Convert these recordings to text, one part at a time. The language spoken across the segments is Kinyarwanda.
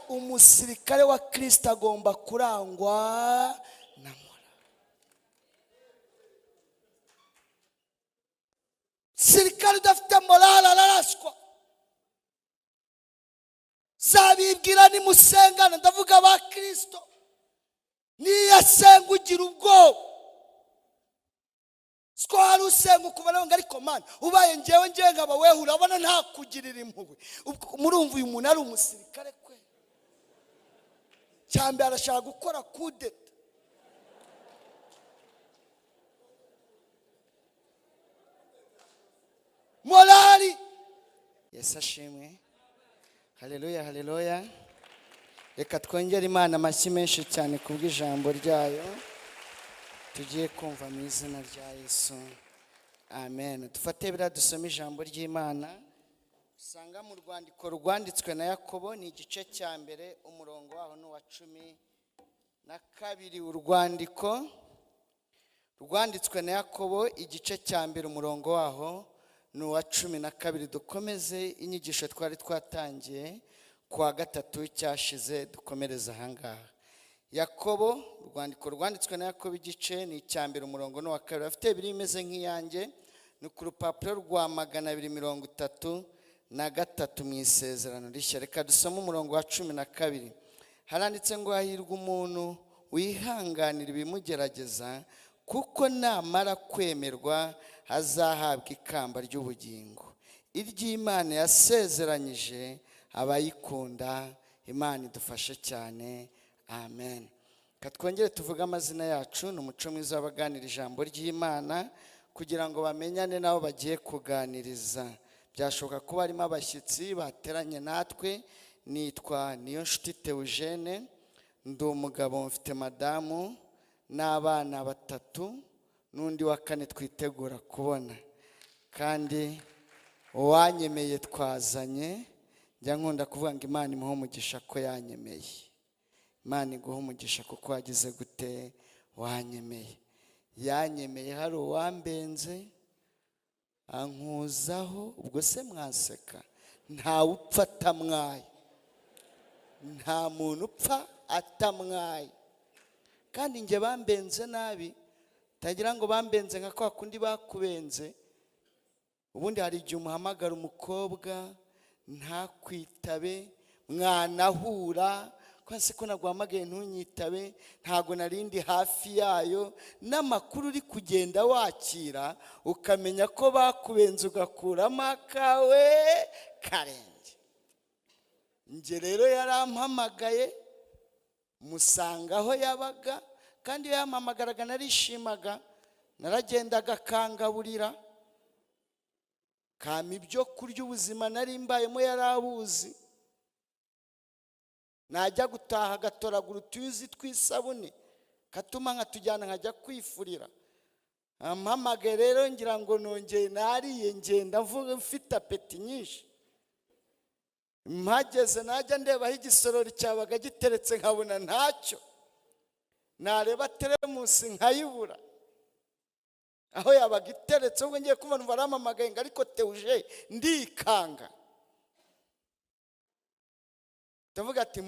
Umusirikare wa Kirisito agomba kurangwa na morale. Sirikare udafite morale araraswa. Zabibwira nimusengana, ndavuga ba Kirisito, niyo asenga ugira ubwoba. Siko hari usenga ukubona ngo ariko mana ubaye ngewe ngewe nkaba weho, urabona ntakugirira impuhwe. Murumva uyu muntu ari umusirikare kwe? Cyambere arashaka gukora kudeta. Morali. Yesu ashimwe. Haleluya, haleluya. Reka twongere Imana amashyi menshi cyane kubw'ijambo ryayo tugiye kumva mu izina rya Yesu. Amen. Dufate biriya dusome ijambo ry'Imana usanga mu rwandiko rwanditswe na Yakobo, ni igice cya mbere, umurongo waho ni uwa 12. Urwandiko rwanditswe na Yakobo igice cya mbere, umurongo waho ni uwa 12. Dukomeze inyigisho twari twatangiye kuwa gatatu cyashize, dukomereze ahangaha. Yakobo, urwandiko rwanditswe na Yakobo igice ni icya mbere, umurongo ni uwa 2. Afite biri imeze nk'iyanjye, ni ku rupapuro rwa 233 mu isezerano rishya. Reka dusome umurongo wa 12. Haranditse ngo hahirwa umuntu wihanganira ibimugerageza, kuko namara kwemerwa azahabwa ikamba ry'ubugingo iry'Imana yasezeranyije abayikunda. Imana idufashe cyane. Amen. Reka twongere tuvuge amazina yacu. Ni umuco mwiza w'abaganira ijambo ry'Imana kugira ngo bamenyane n'abo bagiye kuganiriza. Byashoboka kuba harimo abashyitsi bateranye natwe. Nitwa Niyonshuti Theogene, ndi umugabo, mfite madamu n'abana 3 n'undi wa 4 twitegura kubona, kandi uwanyemeye twazanye. Njya nkunda kuvuga ngo Imana imuhe umugisha ko yanyemeye. Imana iguhe umugisha kuko wagize gute, wanyemeye. Yanyemeye hari uwambenze ankuzaho, ubwo se mwaseka? Ntawe upfa atamwaye, nta muntu upfa atamwaye. Kandi njye bambenze nabi, utagira ngo bambenze nka kwa kundi bakubenze. Ubundi hari igihe umuhamagara umukobwa ntakwitabe, mwanahura kwa se ko naguhamagaye ntunyitabe, ntago narindi hafi yayo, n'amakuru uri kugenda wakira ukamenya ko bakubenze ugakuramo akawe karenge. Njye rero yarampamagaye musanga aho yabaga, kandi iyo yampamagaraga narishimaga, naragendaga akangaburira, kampa ibyo kurya, ubuzima nari mbayemo yarabuzi. Najya gutaha agatoragura utuyuzi tw'isabune katuma nkatujyana nkajya kwifurira. Ampamagaye rero ngira ngo nongeye nariye, ngenda mvuga mfite apeti nyinshi. Mpageze najya ndeba aho igisorori cyabaga giteretse nkabona ntacyo, nareba teremusi nkayibura aho yabaga iteretse. Ubwo ngiye kumva numva arampamagaye ngo ariko Theogene, ndikanga ndavuga ati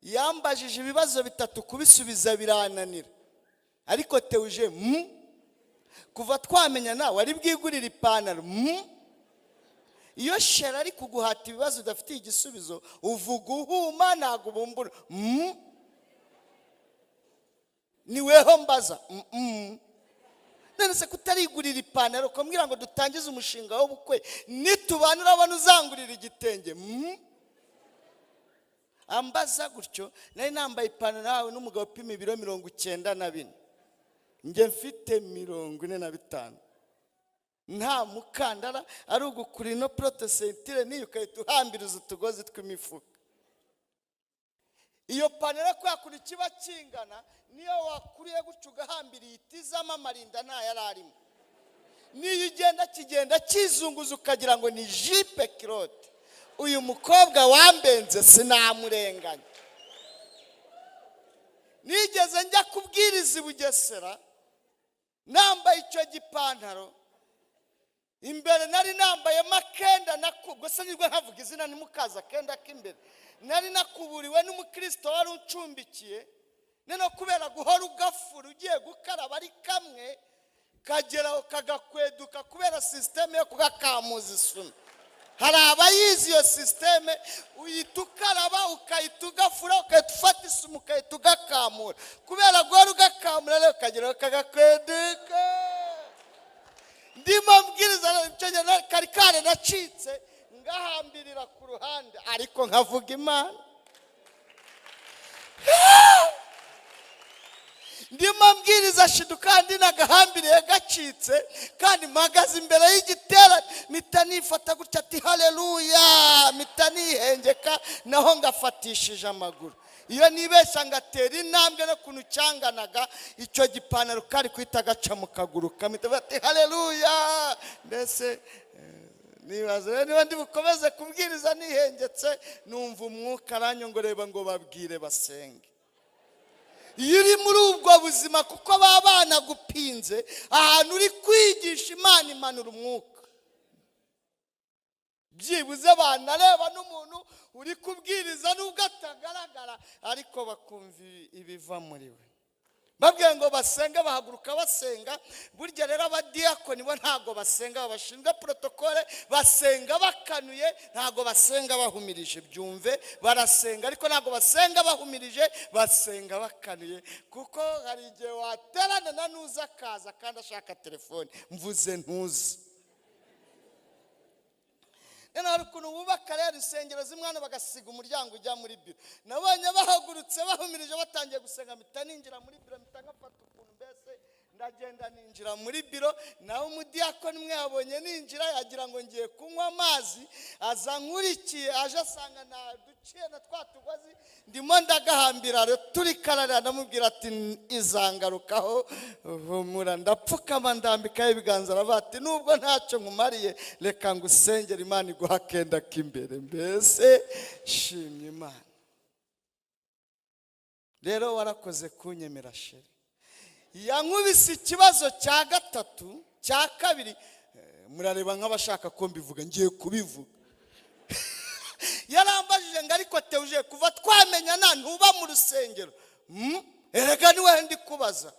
Yambajije ibibazo 3 kubisubiza birananira, ariko Theogene kuva twamenya nawe ari bwigurire ipantaro. Iyo shera ari kuguhata ibibazo udafitiye igisubizo, uvuga uhuma ntabwo ubumbura. Niweho mbaza. None se kutarigurira ipantaro ukambwira ngo dutangize umushinga w'ubukwe, nitubana urabona uzangurira igitenge? Ambaza gutyo, nari nambaye ipantaro nawe n'umugabo upima ibiro 94, njye mfite 45, nta mukandara, ari ugukura ino protesentire niyo ukahita uhambiriza utugozi tw'imifuka. Iyo pantaro ko yakura ikiba kingana, niyo wakuriye gutyo ugahambiriye itizamo amarinda nta yari arimo, niyo ugenda kigenda kizunguza ukagira ngo ni jipe kirote. Uyu mukobwa wambenze sinamurenganya. Nigeze njya kubwiriza i Bugesera nambaye icyo gipantaro, Imbere nari nambayemo akenda, gusa nibwo nkavuga izina ntimukaze, akenda k'imbere nari nakuburiwe n'umukristo wari uncumbikiye. Noneho kubera guhora ugafura ugiye gukaraba, ari kamwe kageraho kagakweduka kubera système yo kugakamuza isume. Hari abayizi iyo système, uhita ukaraba, ukahita ugafura, ugahita ufata isume, ukahita ugakamura. Kubera guhora ugakamura rero kageraho kagakweduka. Ndimo mbwiriza icyo gihe, kari karanacitse, ngahambirira ku ruhande, ariko nkavuga Imana. Ndimo mbwiriza shidu kandi nagahambiriye gacitse, kandi mpagaze imbere y'igitera, mpita nifata gutya ati "Haleluya", mpita nihengeka, naho ngafatishije amaguru. Iyo nibeshya ngatera intambwe no kuntu cyanganaga icyo gipantaro, kari guhita gaca mu kaguru kamwe ati "Haleluya". Mbese nibaza rero niba ndi bukomeze kubwiriza nihengetse. Numva umwuka aranyongoreba ngo babwire basenge. Iyo uri muri ubwo buzima, kuko baba banagupinze ahantu uri kwigisha, Imana imanura umwuka, byibuze banareba n'umuntu uri kubwiriza nubwo atagaragara, ariko bakumva ibiva muri we. Babwiye ngo basenge, bahaguruka basenga. Burya rero abadiyakoni bo ntabwo basenga, bashinzwe protocole basenga bakanuye, ntabwo basenga bahumirije. Byumve, barasenga ariko ntabwo basenga bahumirije, basenga bakanuye, kuko hari igihe waterana na nuza akaza kandi ashaka telefone. Mvuze ntuzi. Noneho hari ukuntu bubaka rero insengero zimwe hano, bagasiga umuryango ujya muri biro. Nabonye bahagurutse bahumirije, batangiye gusenga, mpita ninjira muri biro, mpita ngafata ukuntu mbese ndagenda ninjira muri biro. Nawe umudiyakoni umwe yabonye ninjira, yagira ngo ngiye kunywa amazi, aza nkurikiye, aje asanga naduciye na twa tugozi ndimo ndagahambira turi kararira. Ndamubwira ati "Izangarukaho, humura." Ndapfukama, ndambikaho ibiganza, aravuga ati "Nubwo ntacyo nkumariye, reka ngusengere Imana iguha akenda k'imbere." Mbese shimye Imana rero, warakoze kunyemera chérie. Yankubise ikibazo cya gatatu, cya kabiri. Murareba nk'abashaka ko mbivuga, ngiye kubivuga. Yarambajije ngo "Ariko Teuje, kuva twamenyana ntuba mu rusengero?" Erega niwe ndi kubaza.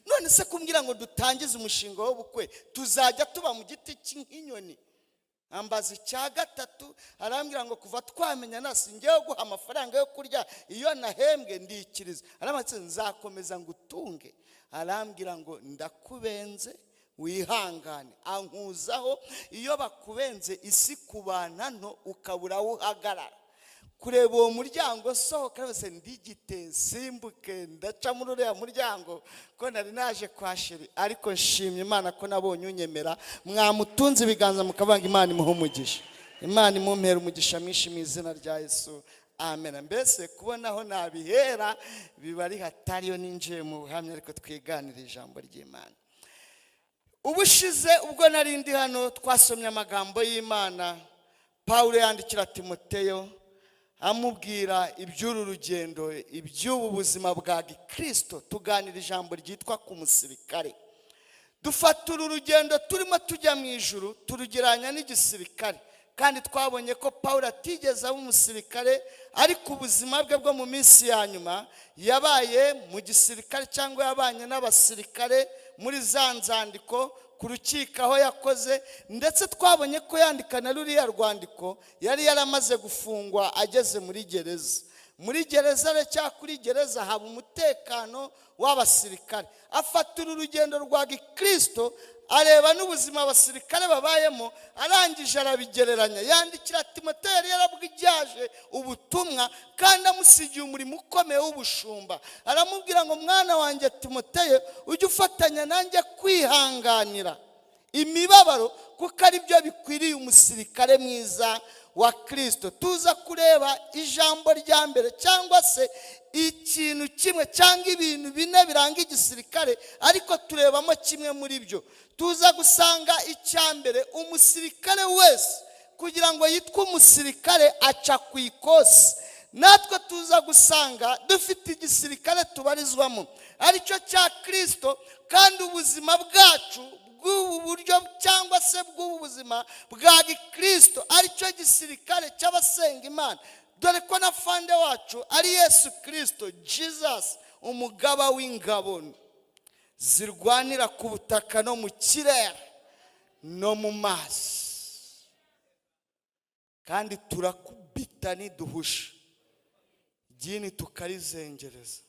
None se kumbwira ngo dutangize umushinga w'ubukwe, tuzajya tuba mu giti nk'inyoni?" Ambaza icya gatatu, arambwira ngo "Kuva twamenyana singewe guha amafaranga yo kurya, iyo nahembwe ndikiriza." Arambwira ati "Nzakomeza ngo utunge?" Arambwira ngo "Ndakubenze, wihangane." Ankuzaho iyo bakubenze isi kubana nto, ukabura aho uhagarara kureba uwo muryango sohoka wese. Ndigite simbuke, ndaca muri uriya muryango ko nari naje kwa chérie. Ariko nshimye Imana ko nabonye unyemera. Mwamutunze ibiganza mukavanga, Imana imuha umugisha, Imana imumpera umugisha mwinshi mu izina rya Yesu, amen. Mbese kubona aho nabihera biba ari hatari iyo ninjiye mu buhamya, ariko twiganire ijambo ry'Imana. Ubushize ubwo nari ndi hano, twasomye amagambo y'Imana Pawulo yandikira Timoteyo, amubwira iby'uru rugendo, iby'ubu buzima bwa gikirisito. Tuganira ijambo ryitwa ku musirikare. Dufata uru rugendo turimo tujya mu ijuru, turugereranya n'igisirikare, kandi twabonye ko Paul atigeze aba umusirikare, ariko ubuzima bwe bwo mu minsi ya nyuma yabaye mu gisirikare, cyangwa yabanye n'abasirikare muri za nzandiko ku rukiko aho yakoze. Ndetse twabonye ko yandika na ruriya rwandiko yari yaramaze gufungwa, ageze muri gereza. Muri gereza rero cyangwa kuri gereza haba umutekano w'abasirikare. Afata uru rugendo rwa gikirisito, areba n'ubuzima abasirikare babayemo, arangije arabigereranya, yandikira Timoteyo yari yarabwijaje ubutumwa kandi amusigiye umurimo ukomeye w'ubushumba. Aramubwira ngo "Mwana wanjye Timoteyo, ujye ufatanya nanjye kwihanganira imibabaro, kuko ari byo bikwiriye umusirikare mwiza wa Kirisito." Tuza kureba ijambo rya mbere, cyangwa se ikintu kimwe cyangwa ibintu bine biranga igisirikare, ariko turebamo kimwe muri byo. Tuza gusanga icya mbere, umusirikare wese kugira ngo yitwe umusirikare aca ku ikosi. Natwe tuza gusanga dufite igisirikare tubarizwamo, aricyo cya Kirisito, kandi ubuzima bwacu bw'ubu buryo cyangwa se bw'ubu buzima bwa gikristo, aricyo gisirikare cy'abasenga Imana, dore ko na fande wacu ari Yesu Kristo, Jesus, umugaba w'ingabo zirwanira ku butaka no mu kirere no mu mazi. Kandi turakubita niduhusha, igini tukarizengereza,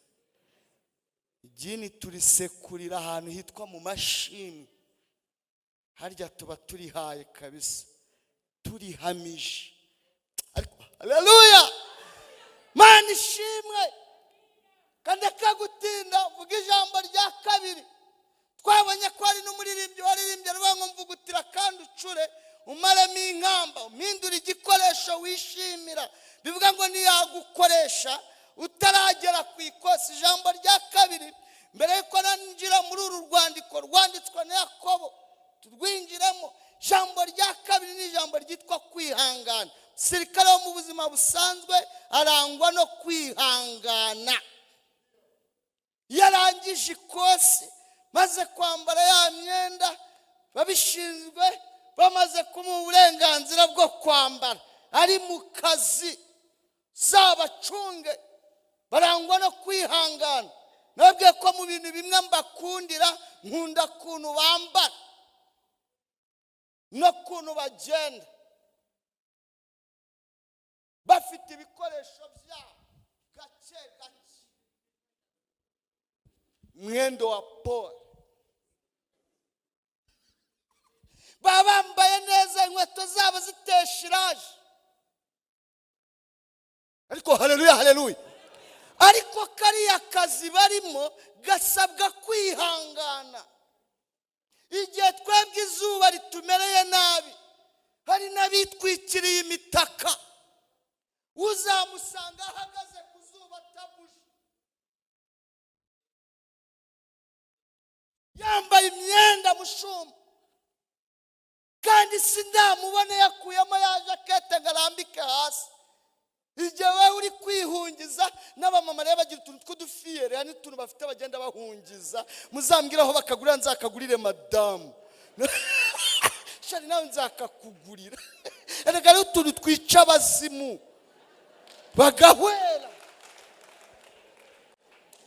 igini turisekurira ahantu hitwa mu mashini, harya tuba turihaye kabisa, turihamije. Ariko haleluya, Mana ishimwe. Kandi akagutinda vuga ijambo rya kabiri. Twabonye ko hari n'umuririmbyi waririmbye aravuga ngo mvugutira kandi ucure, umaremo inkamba, umpindure igikoresho wishimira. Bivuga ngo ntiyagukoresha utaragera ku ikosi. Ijambo rya kabiri, mbere yuko ninjira muri uru rwandiko rwanditswe na Yakobo turwinjiremo, ijambo rya kabiri ni ijambo ryitwa kwihangana. Umusirikare wo mu buzima busanzwe arangwa no kwihangana. Yarangije ikosi, maze kwambara ya myenda babishinzwe, bamaze kumuha uburenganzira bwo kwambara, ari mu kazi, zabacunge, barangwa no kwihangana. Nababwiye ko mu bintu bimwe mbakundira, nkunda kuntu bambara no kuntu bagenda bafite ibikoresho byabo gake gake. Mwendo wa Paul, baba bambaye neza, inkweto zabo ziteye shiraje. Ariko haleluya, haleluya. Ariko kariya kazi barimo gasabwa kwihangana. Igihe twebwe izuba ritumereye nabi, hari n'abitwikiriye imitaka, uzamusanga ahagaze ku zuba atabuje, yambaye imyenda mushumba, kandi sindamubona yakuyemo ya jakete ngo arambike hasi. Igihe wowe uri kwihungiza, n'abamama rero bagira utuntu tw'udufiyeri, hari n'utuntu bafite bagenda bahungiza. Muzambwire aho bakagurira, nzakagurire madamu. Shari nawe nzakakugurira. Erega hariho utuntu twica abazimu bagahwera,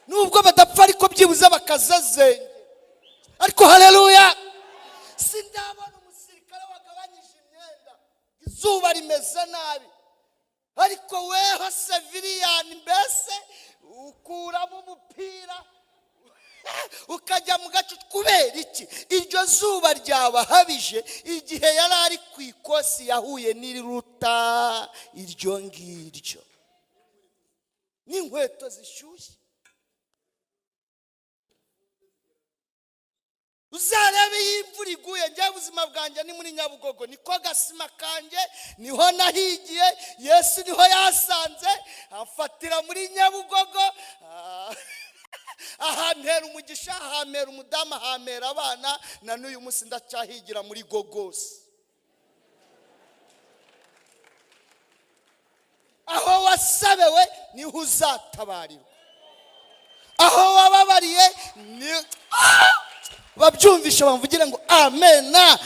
nubwo badapfa ariko byibuze bakazazenge. Ariko haleluya, sindabona umusirikare wagabanyije imyenda, izuba rimeze nabi, ariko weho seviriyani mbese ukuramo umupira ukajya mu gace. Kubera iki? Iryo zuba ryabahabije. Igihe yari ari ku ikosi yahuye n'iriruta iryo ngiryo, n'inkweto zishyushye. Uzarebe iyo imvura iguye. Njye ubuzima bwanjye ni muri Nyabugogo, niko gasima kanjye, niho nahigiye. Yesu niho yasanze, afatira muri Nyabugogo, ahampera umugisha, ahampera umudamu, ahampera abana, na n'uyu munsi ndacyahigira muri Gogosi. Aho wasabewe niho uzatabarirwa, aho wababariye ni babyumvisha bamvugire ngo amena.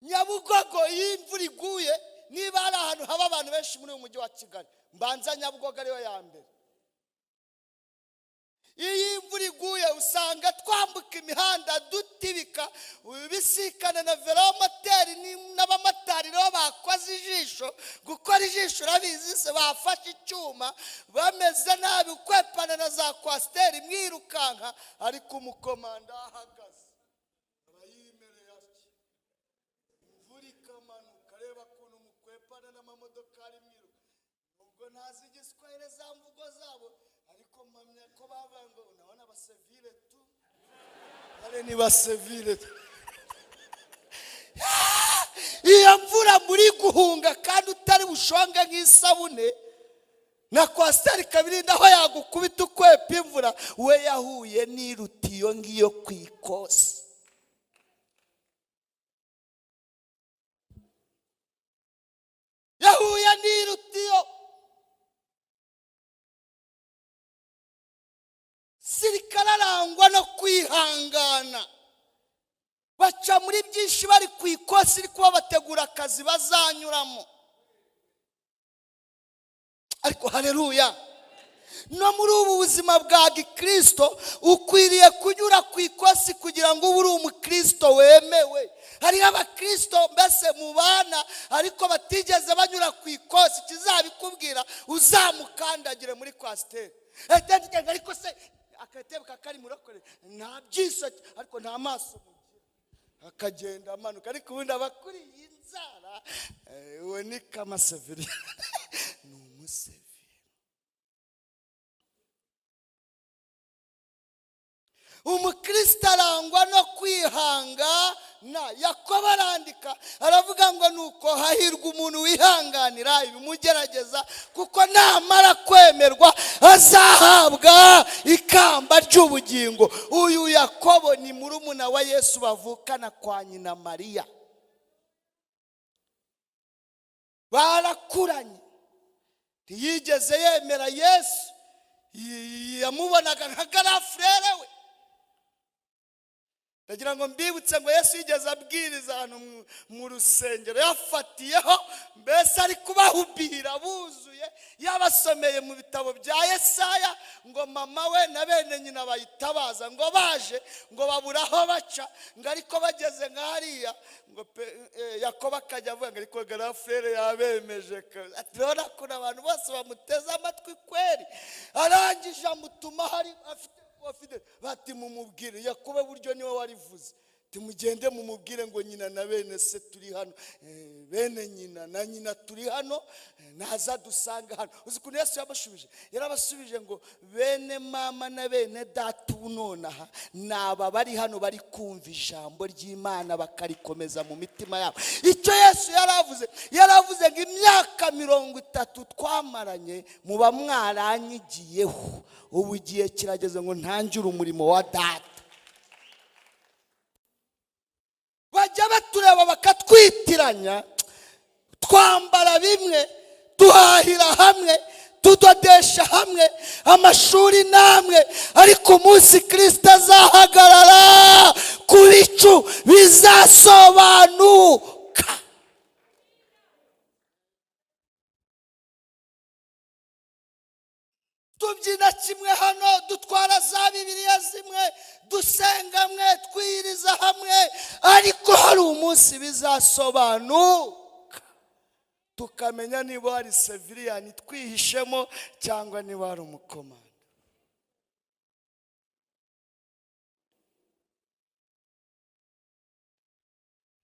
Nyabugogo iyo imvura iguye, niba hari ahantu haba abantu benshi muri uyu mujyi wa Kigali, mbanza Nyabugogo ariyo ya mbere. Iyo imvura iguye usanga twambuka imihanda dutibika, bisikana na velomoteri n'abamotari rero bakoze ijisho. Gukora ijisho urabizi se, bafashe icyuma bameze nabi, ukwepana na za kwasiteri mwirukanka, ariko umukomanda ahagaze aba yimereye atya, imvura ikamanuka, reba ukuntu mukwepana n'amamodoka ari mwiruka. Ubwo ntazi igiswahili za mvugo zabo, ariko mpamya ko bavuga ngo unabona abasivile tu, ale ni basivile tu. Iyo mvura muri guhunga kandi utari bushonge nk'isabune, na kwasiteri kabirinda aho yagukubita ukwepa imvura, we yahuye n'irutiyo ngiyo ku ikosi. Yahuye n'irutiyo. kwihangana. Baca muri byinshi bari ku ikosi, iri kuba bategura akazi bazanyuramo. Ariko haleluya, no muri ubu buzima bwa gikristo ukwiriye kunyura ku ikosi kugira ngo ube uri umukristo wemewe. Hariho abakristo mbese mubana ariko batigeze banyura ku ikosi. Kizabikubwira uzamukandagire muri kwasiteri, ariko se akatebe kakari murokore nta byiso, ariko nta maso akagenda amanuka, ariko ubundi abakuriye inzara uwo ni kamaseveri, ni umuseveri. Umukristo arangwa no kwihangana. Yakobo arandika aravuga ngo nuko hahirwa umuntu wihanganira ibimugerageza, kuko namara kwemerwa azahabwa ikamba ry'ubugingo. Uyu Yakobo ni murumuna wa Yesu bavukana kwa nyina Mariya, barakuranye. Ntiyigeze yemera Yesu, yamubonaga nka garafurere we. Ndagira ngo mbibutse ngo Yesu yigeze abwiriza ahantu mu rusengero, yafatiyeho mbese ari kubahubira buzuye, yabasomeye mu bitabo bya Yesaya ngo mama we na bene nyina bayitabaza, ngo baje ngo babura aho baca, ngo ariko bageze nka hariya ngo Yakobo akajya avuga ngo ariko garafurere yabemeje, urabona ukuntu abantu bose bamuteze amatwi kweri. Arangije amutuma hari afite bati mumubwire Yakobo, buryo niwe warivuze, timugende mumubwire ngo nyina na bene se turi hano, bene nyina na nyina turi hano, naza dusanga hano. Uzi ukuntu Yesu yabashubije? Yarabasubije ngo bene mama na bene data ubu nonaha ni aba bari hano bari kumva ijambo ry'Imana bakarikomeza mu mitima yabo. Icyo Yesu yaravuze, yaravuze ngo imyaka 30 twamaranye muba mwaranyigiyeho, ubu igihe kirageze ngo ntangire umurimo wa data. Bajya batureba bakatwitiranya, twambara bimwe, duhahira hamwe, tudodesha hamwe, amashuri namwe, ariko umunsi Kristo azahagarara ku bicu bizasobanuka. Tubyina kimwe hano, dutwara za Bibiliya zimwe, dusenga mwe, twiriza hamwe, ariko hari umunsi bizasobanuka tukamenya niba hari seviriyani twihishemo cyangwa niba hari umukomando.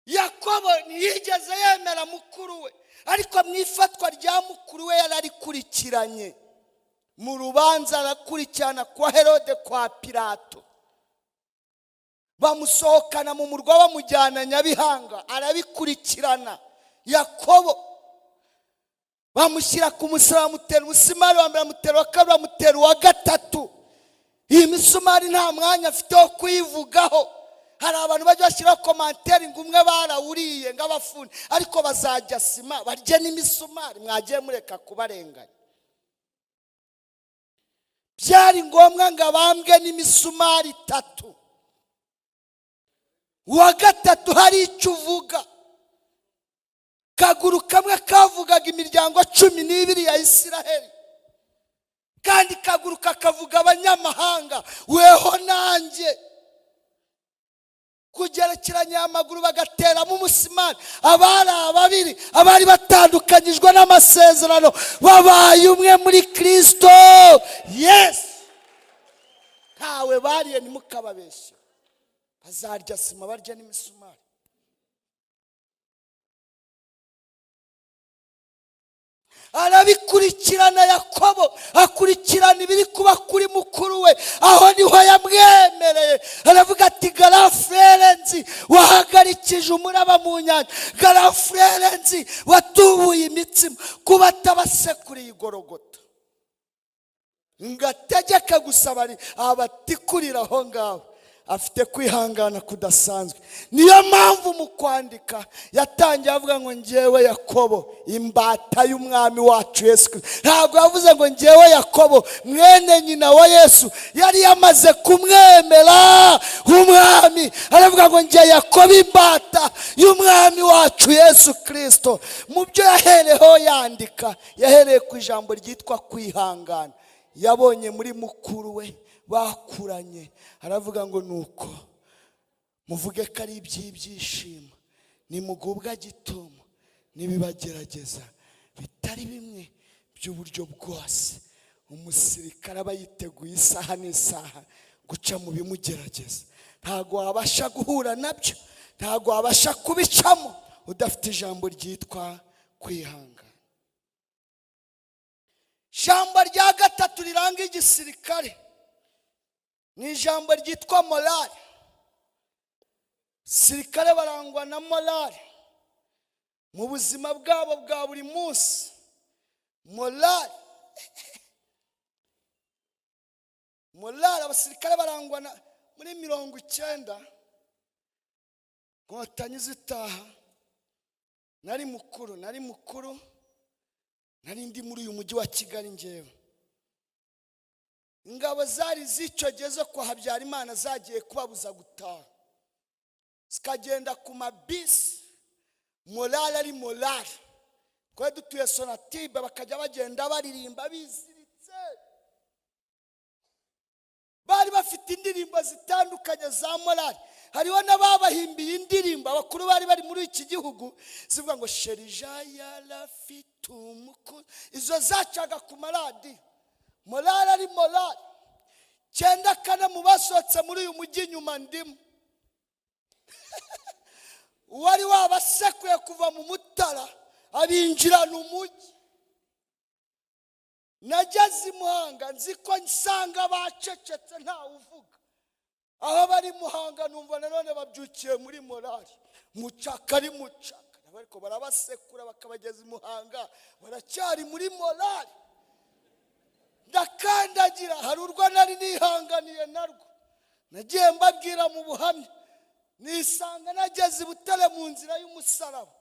Yakobo ntiyigeze yemera mukuru we, ariko mu ifatwa rya mukuru we yararikurikiranye. Mu rubanza arakurikirana kwa Herode, kwa Pilato, bamusohokana mu murwa bamujyana Nyabihanga, arabikurikirana. Yakobo bamushyira ku musaraba, bamutera umusumari wa mbere, bamutera uwa kabiri, bamutera uwa gatatu. Iyi misumari nta mwanya afite wo kuyivugaho. Hari abantu bajya bashyiraho komanteri ngo umwe barawuriye ng'abafundi, ariko bazajya sima barye n'imisumari, mwagiye mureka kubarenganya. Byari ngombwa ngo abambwe n'imisumari 3. Uwa gatatu hari icyo uvuga. Kaguru kamwe kavugaga imiryango 12 ya Isiraheli, kandi kaguru kakavuga abanyamahanga, weho nanjye. Kugerekeranya amaguru bagateramo umusimari, abari ababiri abari batandukanyijwe n'amasezerano babaye umwe muri Kristo Yesu. Ntawe bariye, ntimukababeshye, bazarya sima barya n'imisumari. Arabikurikirana Yakobo, akurikirana ibiri kuba kuri mukuru we, aho niho yamwemereye. Aravuga ati garafurerenzi wahagarikije umuraba mu nyanja, garafurerenzi watubuye imitsima kuba atabasekuriye igorogota, ngategeka gusa bari abatikurira aho ngaho. Afite kwihangana kudasanzwe. Niyo mpamvu mu kwandika yatangiye avuga ngo ngewe Yakobo, imbata y'Umwami wacu Yesu Kristo. Ntabwo yavuze ngo ngewe Yakobo, mwene nyina wa Yesu. Yari yamaze kumwemera nk'Umwami. Aravuga ngo ngewe Yakobo, imbata y'Umwami wacu Yesu Kristo. Mu byo yahereho yandika, yahereye ku ijambo ryitwa kwihangana yabonye muri mukuru we bakuranye. Aravuga ngo nuko muvuge ko ari iby'ibyishimo nimugubwa gitumo n'ibibagerageza bitari bimwe by'uburyo bwose. Umusirikare aba yiteguye isaha n'isaha guca mu bimugerageza. Ntabwo wabasha guhura nabyo, ntabwo wabasha kubicamo udafite ijambo ryitwa kwihangana. Ijambo rya gatatu riranga igisirikare ni ijambo ryitwa morale. Sirikare barangwa na morale mu buzima bwabo bwa buri munsi. Morale, morale, abasirikare barangwa na. Muri 90 Inkotanyi zitaha, nari mukuru, nari mukuru, nari ndi muri uyu mujyi wa Kigali ngewe. Ingabo zari z'icyo gihe zo kwa Habyarimana zagiye kubabuza gutaha, zikagenda ku mabisi. Morale ari morale. Twari dutuye Sonatube, bakajya bagenda baririmba biziritse. Bari bafite indirimbo zitandukanye za morale. Hariho n'ababahimbiye indirimbo, abakuru bari bari muri iki gihugu, zivuga ngo "Sherija yarafite umukozi". Izo zacaga ku maradiyo. Morale ari morale. 94 mu basohotse muri uyu mujyi nyuma ndimo. Uwari wabasekuye kuva mu Mutara abinjirana umujyi. Nageze i Muhanga nzi ko nsanga bacecetse, ntawe uvuga aho bari. Muhanga numva nanone babyukiye muri morale, mucaka ari mucaka, ariko barabasekura bakabageza i Muhanga baracyari muri morale. Ndakandagira, hari urwo nari nihanganiye narwo nagiye mbabwira mu buhamya. Nisanga nageze i Butare mu nzira y'umusaraba,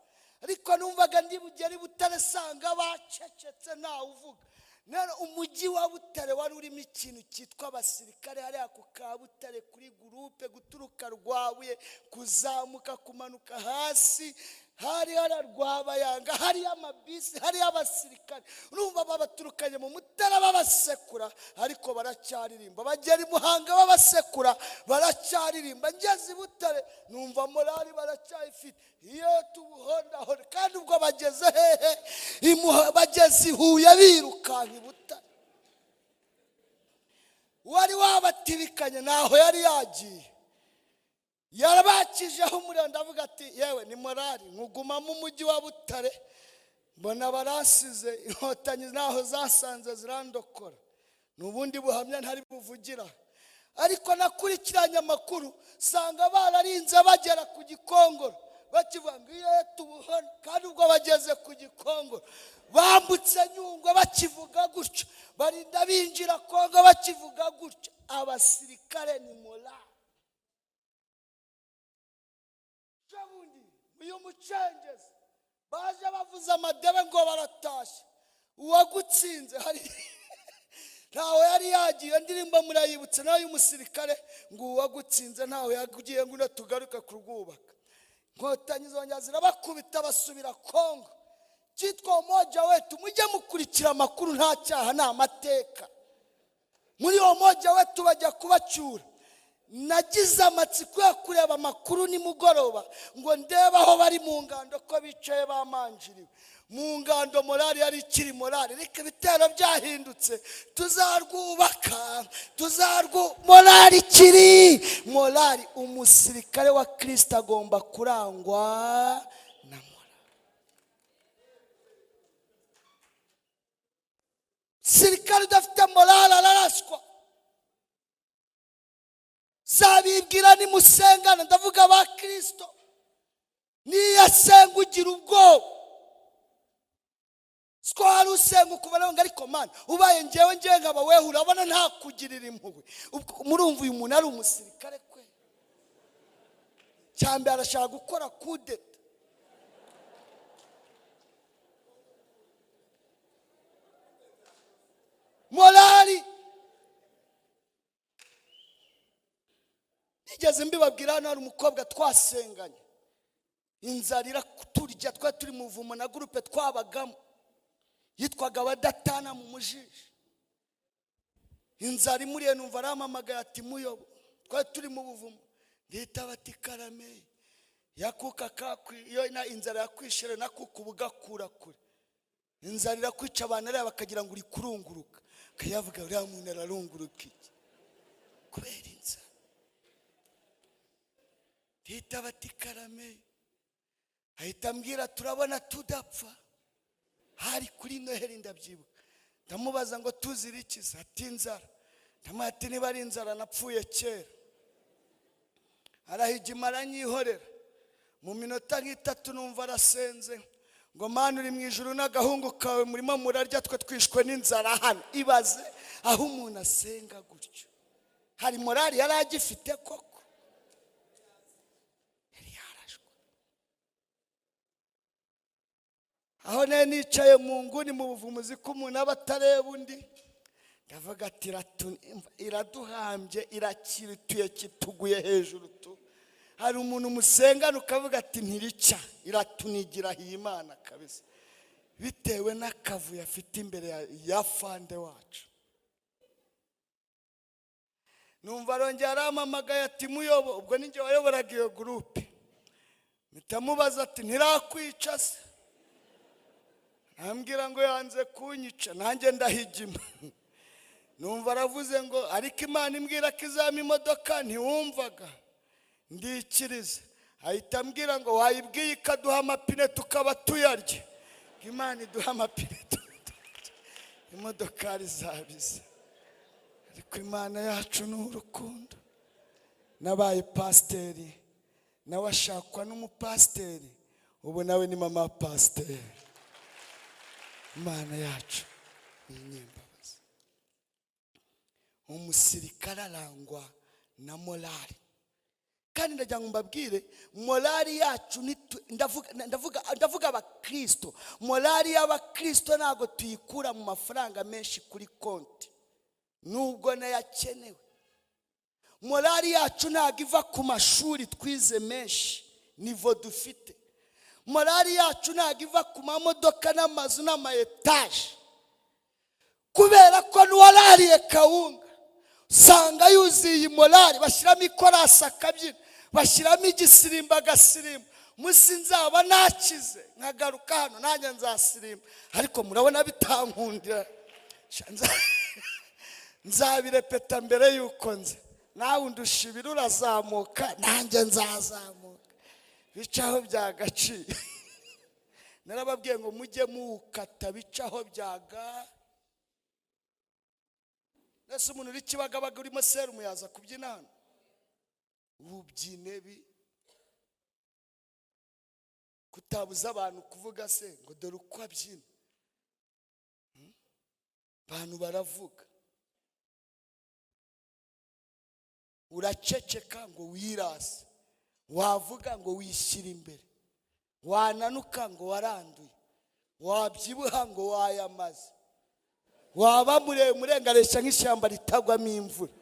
ariko numvaga ndi bugere i Butare sanga bacecetse, ntawe uvuga. Rero umujyi wa Butare wari urimo ikintu cyitwa abasirikare. Hariya ku Kabutare kuri groupe, guturuka Rwabuye kuzamuka kumanuka hasi, hari hariya Rwabayanga, hariyo amabisi, hariyo abasirikare. Urumva babaturukanye mu Mutara babasekura, ariko baracyaririmba. Bagera i Muhanga babasekura, baracyaririmba. Ngeze i Butare numva morale baracyayifite, iyo tubuhondahonda. Kandi ubwo bageze hehe? Bageze i Huye birukanka i Butare. Wari wabatibikanye ntaho yari yagiye, yarabakijeho umuriro. Ndavuga ati yewe, ni morale. Nkugumamo umujyi wa Butare, mbona barasize. Inkotanyi ntaho zasanze zirandokora. Ni ubundi buhamya ntari buvugira, ariko nakurikiranye amakuru sanga bararinze bagera ku Gikongoro bakivuga ngo iyo tubuhone. Kandi ubwo bageze ku Gikongoro, bambutse Nyungwe bakivuga gutyo, barinda binjira Kongo bakivuga gutyo. Abasirikare ni morale. Bundi uyu mucengezi baje bavuze amadebe ngo baratashye, uwagutsinze hari ntawe yari yagiye. Indirimbo murayibutse nawe y'umusirikare ngo uwagutsinze ntawe yagiye, ngo tugaruke kurwubaka. Inkotanyi zongera zirabakubita, basubira Kongo. Cyitwa Umoja Wetu, mujye mukurikira amakuru, nta cyaha, ni amateka. Muri Umoja Wetu bajya kubacyura. Nagize amatsiko yo kureba amakuru nimugoroba ngo ndebe aho bari mu ngando, ko bicaye bamanjiriwe mu ngando. Morale yari ikiri morale, ariko ibitero byahindutse, tuzarwubaka, tuzarwu morale ikiri morale. Umusirikare wa Kirisita agomba kurangwa na morale. Sirikare udafite morale araraswa. Zabibwira nimusengana, ndavuga ba Kirisito, niyo asenga ugira ubwoba. Siko hari usenga ukubona ngo ariko Mana, ubaye ngewe, ngewe nkaba wewe, urabona ntakugirira impuhwe? Murumva uyu muntu ari umusirikare kwe? Cyambere arashaka gukora kudeta. Morali nigeze mbibabwira, hano hari umukobwa twasenganye, inzara iraturya, twari turi mu buvumo na gurupe twabagamo yitwaga Abadatana mu Mujiji. Inzara imuriye numva arampamagaye ati muyobo, twari turi mu buvumo, ndita bati karame yakuka kakwi, iyo na inzara yakwishere nakuka ubugakura kure. Inzara irakwica abantu areba bakagira ngo uri kurunguruka, kayavuga uriya muntu ararunguruka iki kubera inzara. Ndita bati karame, ahita ambwira turabona tudapfa. Hari kuri Noheli ndabyibuka, ndamubaza ngo tuzira iki? Ati inzara. Ndamubaza ati niba ari inzara napfuye kera. Arahigima aranyihorera. Mu minota nk'itatu numva arasenze ngo Mana uri mu ijuru n'agahungu kawe murimo murarya, twe twishwe n'inzara hano. Ibaze aho umuntu asenga gutyo, hari morali yari agifite koko? Yari yarashwe. Aho nari nicaye mu nguni mu buvumuzi ko umuntu aba atareba undi, ndavuga ati iraduhambye, irakirituye, kituguye hejuru tu. Hari umuntu musengana ukavuga ati ntirica, iratunigira Imana kabisa, bitewe n'akavuyo afite imbere ya fande wacu. Numva arongera arampamagaye ati muyobo, ubwo ninjye wayoboraga iyo gurupe. Mpita ati ntirakwica se? Ambwira ngo yanze kunyica, nanjye ndahigima. Numva aravuze ngo ariko Imana imbwira ko izama imodoka, ntiwumvaga, ndikirize. Ahita ambwira ngo wayibwiye ikaduha amapine tukaba tuyarya. Imana iduha amapine tuyarya, imodokari zabize. Ariko Imana yacu ni urukundo. Nabaye pasiteri, nawe ashakwa n'umupasiteri, ubu nawe ni mama pasiteri. Imana yacu ni inyembabazi. Umusirikare arangwa na morali. Kandi ndagira ngo mbabwire morali yacu, ndavuga abakristo, morali y'abakristo ntabwo tuyikura mu mafaranga menshi kuri konti, nubwo nayo akenewe. Morali yacu ntabwo iva ku mashuri twize menshi, nivo dufite. Morali yacu ntabwo iva ku mamodoka n'amazu n'ama etaje, kubera ko n'uwarariye kawunga usanga yuzuye iyi morali. Bashyiramo ikorasi akabyina, bashyiramo igisirimba agasirimba. Munsi nzaba nakize nkagaruka hano nanjye nzasirimba, ariko murabona bitankundira, nzabirepeta mbere yuko nze. Nawe undusha ibiro urazamuka, nanjye nzazamuka, bicaho byagaciye. Narababwiye ngo mujye muwukata, bicaho byaga. Nese umuntu uri Kibagabaga urimo serumu yaza kubyina hano? Ubyine bi kutabuza abantu kuvuga se ngo dore uko abyina. Abantu baravuga, uraceceka ngo wirase, wavuga ngo wishyira imbere, wananuka ngo waranduye, wabyibuha ngo wayamaze, waba muremure ngaresha nk'ishyamba ritagwamo imvura,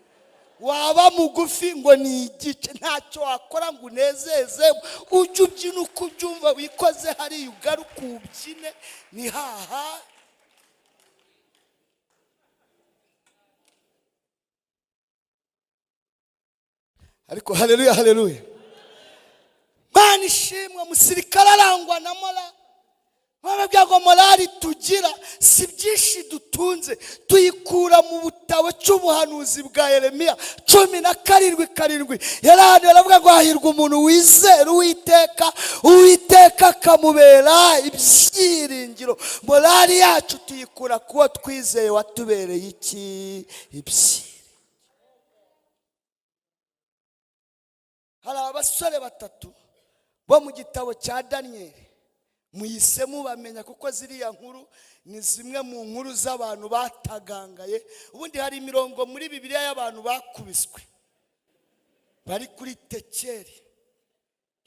waba mugufi ngo ni igice, ntacyo wakora ngo unezeze. Ujye ubyina uko ubyumva, wikoze hariya ugaruke ubyine, ni haha. Ariko haleluya, haleluya, Mana ishimwe. Umusirikare arangwa na morali. Bababwira ngo morali tugira si byinshi dutunze, tuyikura mu butabo cy'ubuhanuzi bwa Yeremiya 17:7. Yarahanuye aravuga ngo hahirwa umuntu wizera Uwiteka, Uwiteka akamubera ibyiringiro. Morali yacu tuyikura kuwo twizeye watubereye iki? Ibyiringiro. Hari abasore batatu bo mu gitabo cya Daniyeli, muhisemo bamenya kuko ziriya nkuru ni zimwe mu nkuru z'abantu batagangaye. Ubundi hari imirongo muri Bibiliya y'abantu bakubiswe bari kuri tekeri.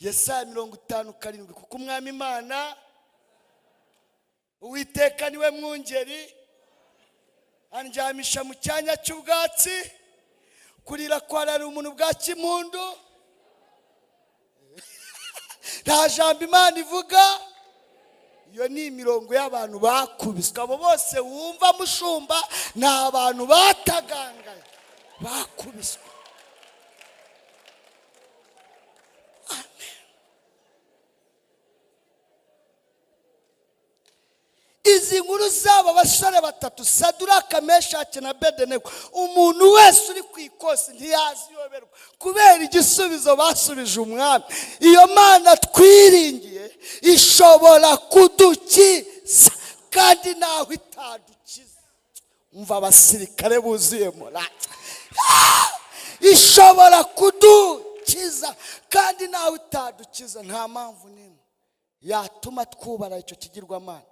Yesaya 57: kuko Umwami Imana Uwiteka niwe mwungeri, andyamisha mu cyanya cy'ubwatsi, kurira kwarara umuntu bwa kimundu, nta jambo Imana ivuga. Iyo ni imirongo y'abantu bakubiswe. Abo bose wumva mushumba ni abantu batagangaye, bakubiswe. Amen. Izi nkuru z'aba basore batatu, Saduraka, Meshaki na Bedenego, umuntu wese uri ku ikosi ntiyaziyoberwa kubera igisubizo basubije umwami. Iyo Mana twiringiye ishobora kudukiza, kandi naho itadukiza, umva abasirikare buzuye morale, ishobora kudukiza kandi nawe itadukiza, nta mpamvu n'imwe yatuma twubara icyo kigirwamana.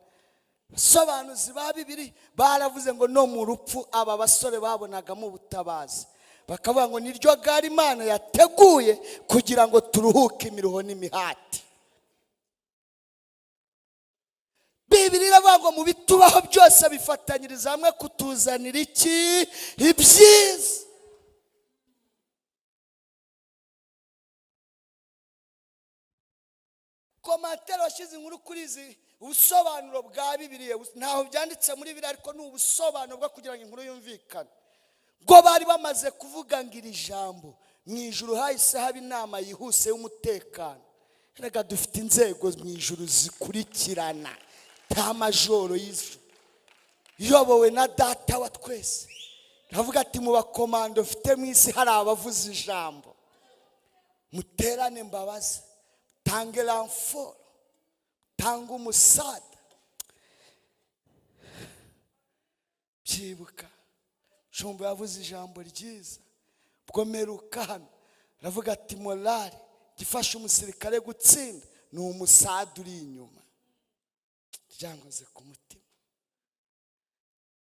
Abasobanuzi ba Bibiri baravuze ngo no mu rupfu aba basore babonagamo ubutabazi, bakavuga ngo niryo gare Imana yateguye kugira ngo turuhuke imiruho n'imihati. Bibiri iravuga ngo mu bitubaho byose bifatanyiriza hamwe kutuzanira iki? Ibyiza. Commentaire washyize inkuru kuri izi ubusobanuro bwa Bibiliya, ntaho byanditse muri Bibiliya, ariko ni ubusobanuro bwo kugira ngo inkuru yumvikane. Bwo bari bamaze kuvuga ngo iri jambo, mu ijuru hahise haba inama yihuse y'umutekano. Reka dufite inzego mu ijuru zikurikirana, nta majoro y'ijuru, iyobowe na Data wa twese. Ndavuga ati mu bakomando mfite mu isi hari abavuze ijambo, muterane mbabazi, tange renfort, tanga umusada. Byibuka Shumba yavuze ijambo ryiza ubwo mperuka hano, aravuga ati morale gifasha umusirikare gutsinda ni umusada uri inyuma. Ryankoze ku mutima.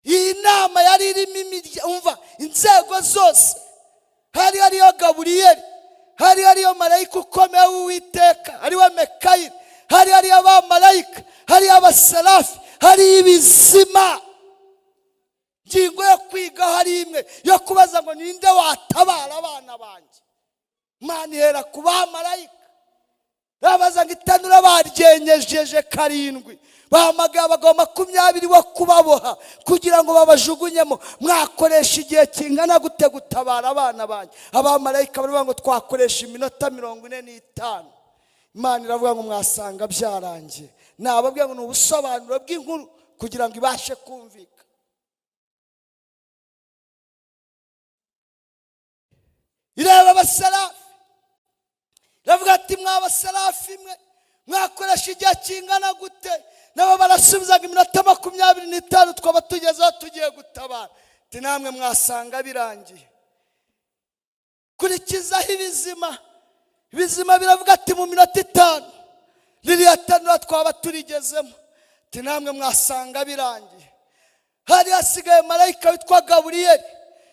Iyi nama yari irimo umva inzego zose, hari hariyo Gaburiyeli, hari hariyo marayika ukomeye w'Uwiteka ariwe Mekayeli, hari hariyo abamarayika, hari abaserafi, hari ibizima. Ingingo yo kwiga hari imwe yo kubaza ngo ninde watabara abana banjye. Imana ihera ku bamarayika, babaza ngo itanura baryenyejeje 7, bahamagaye abagabo 20 bo kubaboha kugira ngo babajugunyemo. Mwakoresha igihe kingana gute gutabara abana banjye? Abamarayika baravuga ngo twakoresha iminota 45. Imana iravuga ngo mwasanga byarangiye. Nababwira ngo ni ubusobanuro bw'inkuru kugira ngo ibashe kumvika. Ireba abaserafi, iravuga ati mwa baserafi mwe mwakoresha igihe kingana gute? Nabo barasubizaga iminota 25 twaba tugezeho tugiye gutabara. Ati namwe mwasanga birangiye. Kurikizaho ibizima, ibizima biravuga ati mu minota 5 ririya tanura twaba turigezemo. Ati namwe mwasanga birangiye. Hari hasigaye marayika witwa Gaburiyeli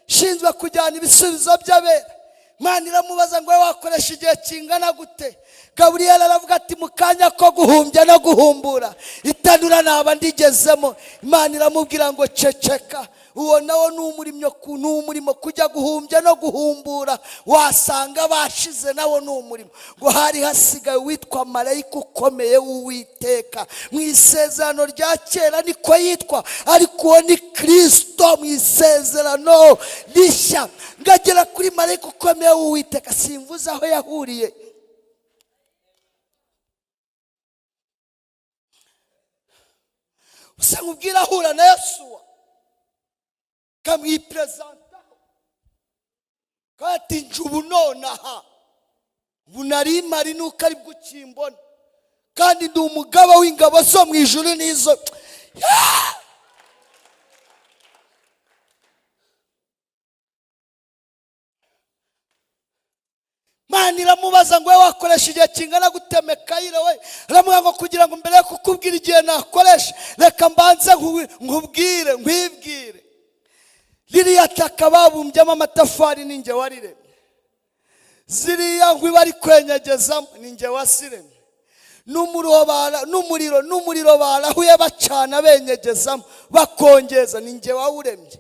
ushinzwe kujyana ibisubizo by'abera. Imana iramubaza ngo wakoresha igihe kingana gute? Gaburiyeli aravuga ati mu kanya ko guhumbya no guhumbura itanura naba ndigezemo. Imana iramubwira ngo ceceka, uwo nawo ni umurimo kujya guhumbya no guhumbura, wasanga bashize, nawo ni umurimo. Ngo hari hasigaye witwa marayika ukomeye w'Uwiteka. Mu isezerano rya kera niko yitwa, ariko uwo ni Kristo mu isezerano rishya. Ngagera kuri marayika ukomeye w'Uwiteka, simvuze aho yahuriye. Usa nkubwira ahura na Yosuwa kamwipresentaho, kati nje ubu nonaha, ubu nari mpari nuko aribwo ukimbona, kandi ndi umugaba w'ingabo zo mu ijuru n'izo. Imana iramubaza ngo wakoresha igihe kingana gute Mekayile we? Aramubwira ngo kugira ngo mbere yo kukubwira igihe nakoresha, reka mbanze nkubwire, nkwibwire. Ririya taka babumbyemo amatafari ninjye wariremye, Ziriya nkwi bari kwenyegezamo ni njye waziremye. N'umuriro barahuye bacana benyegezamo bakongeza, ni njye wawuremye.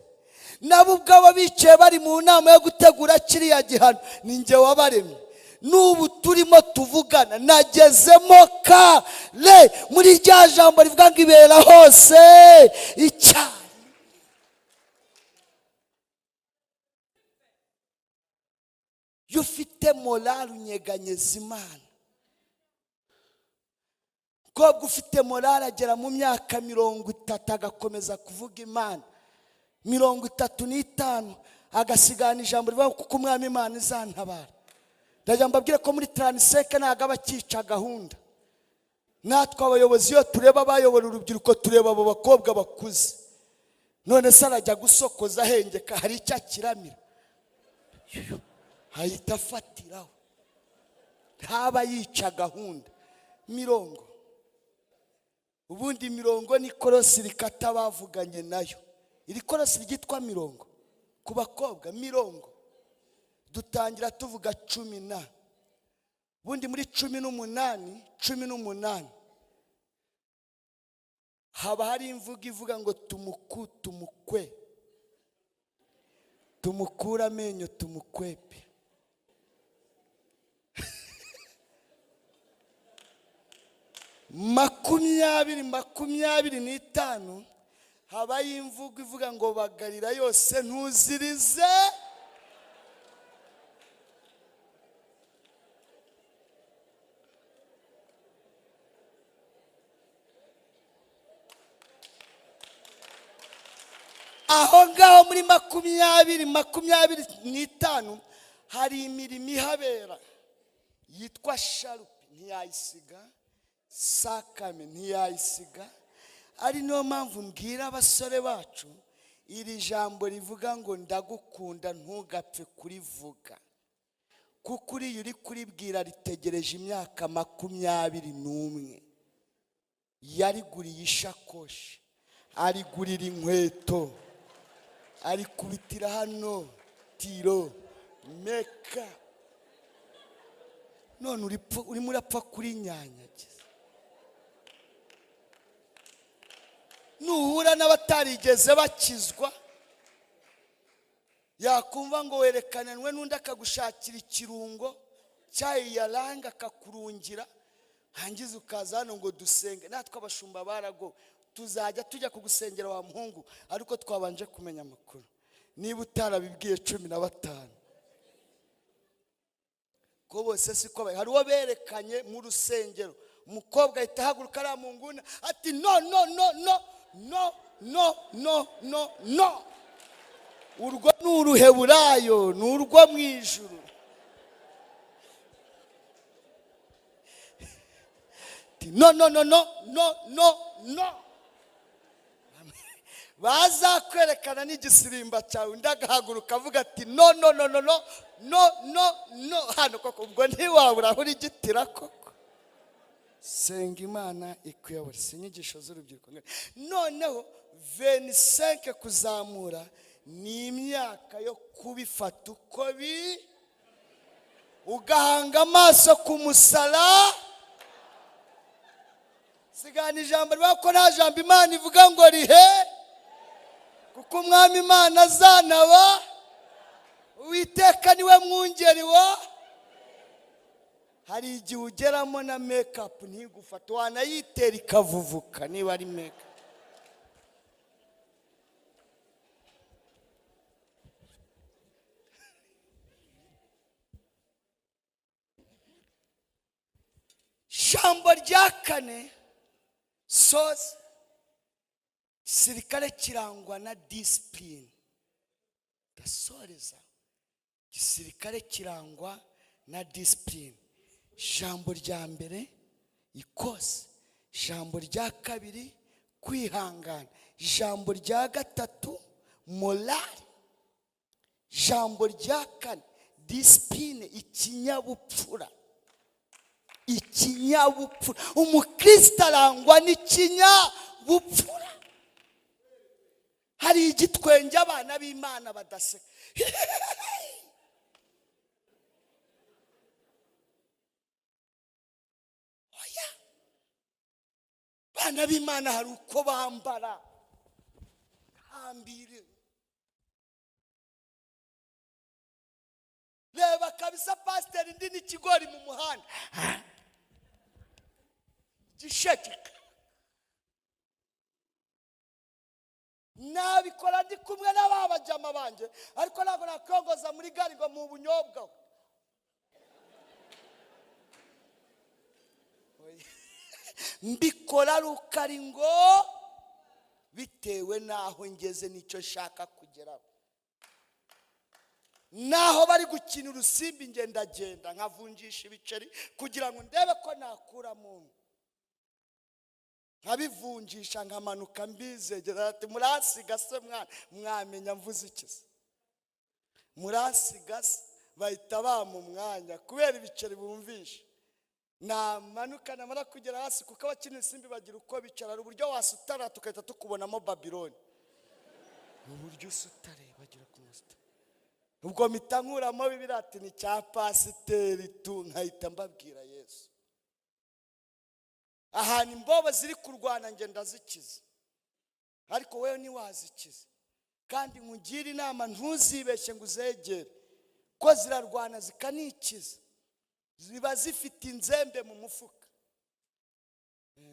Nabo ubwabo bicaye bari mu nama yo gutegura kiriya gihano, ni njye wabaremye. N'ubu turimo tuvugana nagezemo kare muri rya jambo rivuga ngo ibera hose icyayi. Iyo ufite morale unyeganyeza Imana. Umukobwa ufite morale agera mu myaka 30 agakomeza kuvuga Imana, 35 agasigana ijambo rivuga ngo kuko umwami Imana izantabara. Ndagira mbabwire ko muri 35 ntabwo aba akica gahunda. Natwe abayobozi iyo tureba abayobora urubyiruko tureba abo bakobwa bakuze. None se arajya gusokoza ahengeka, hari icyo akiramira, ahita afatiraho, ntaba yica gahunda. Mirongo ubundi mirongo ni korosi rikata bavuganye nayo. Iri korosi ryitwa mirongo ku bakobwa, mirongo dutangira tuvuga 10 na ubundi muri 18, 18 haba hari imvugo ivuga ngo tumuku tumukwe, tumukura amenyo tumukwepe. 20, 25 habayo imvugo ivuga ngo bagarira yose ntuzirize. Aho ngaho muri 20, 25 hari imirimo ihabera yitwa sharupi, ntiyayisiga, sakame ntiyayisiga. Ari niyo mpamvu mbwira abasore bacu iri jambo rivuga ngo ndagukunda ntugapfe kurivuga, kuko uriya uri kuribwira ritegereje imyaka 21. Yariguriye ishakoshi, arigurira inkweto, arikubitira hano tiro meka, none urimo urapfa kurinyanyagiza. Nuhura n'abatarigeze bakizwa, yakumva ngo werekananwe n'undi akagushakira ikirungo cyayiyaranga akakurungira, hangiza ukaza hano ngo dusenge. Natwe abashumba barago tuzajya tujya kugusengera wa muhungu, ariko twabanje kumenya amakuru. Niba utarabibwiye 15 ko bose siko bari. Hari uwo berekanye mu rusengero, umukobwa ahita ahaguruka ari mu nguni ati no no no no no no no no no. Urwo ni uruheburayo, ni urwo mu ijuru. No no no no no no no. Bazakwerekana n'igisirimba cyawe, undi agahaguruka avuga ati no no no no no no no no. Hano koko ubwo ntiwabura aho urigitira koko. Senga Imana ikuyobore. Si inyigisho z'urubyiruko. Noneho 25 kuzamura ni imyaka yo kubifata uko bi, ugahanga amaso ku musaraba. Sigana ijambo rivuga ko nta jambo Imana ivuga ngo rihe, kuko umwami Imana azanaba, Uwiteka niwe mwungeri wa. Hari igihe ugeramo na make-up ntigufate, wanayitera ikavuvuka niba ari make-up. Jambo rya kane soza, gisirikare kirangwa na discipline. Ndasoreza, gisirikare kirangwa na discipline. Jambo rya mbere ikosa, jambo rya kabiri kwihangana, jambo rya gatatu morale, jambo rya kane discipline, ikinyabupfura. Ikinyabupfura, umukristo arangwa n'ikinyabupfura. Hari igitwenge abana b'Imana badaseka. Oya, bana b'Imana hari uko bambara hambire. Reba kabisa pasiteri ndi n'ikigori mu muhanda gisheke, nabikora ndi kumwe n'ababajama banjye, ariko ntabwo nakwiyongoza muri gare ngo mu bunyobwa. Mbikora ari uko ari ngo bitewe n'aho ngeze n'icyo nshaka kugeraho. Naho bari gukina urusimbi ngendagenda nkavunjisha ibiceri kugira ngo ndebe ko nakuramo, nkabivunjisha nkamanuka mbizegera ati murasiga se mwana, mwamenya mvuze iki se? Murasiga se? Bahita bampa umwanya kubera ibiceri bumvisha. Namanuka namara kugera hasi, kuko abakina isimbi bagira uko bicara, uburyo wasutara tugahita tukubonamo Babiloni, uburyo usutare bagira ku musutara. Ubwo mpita nkuramo Bibiliya ati ni cya pasiteri tu, nkahita mbabwira Yesu. Ahantu imbobo ziri kurwana nge ndazikiza, ariko wewe ntiwazikiza. Kandi nkugire inama, ntuzibeshye ngo uzegere, ko zirarwana zikanikiza, ziba zifite inzembe mu mufuka.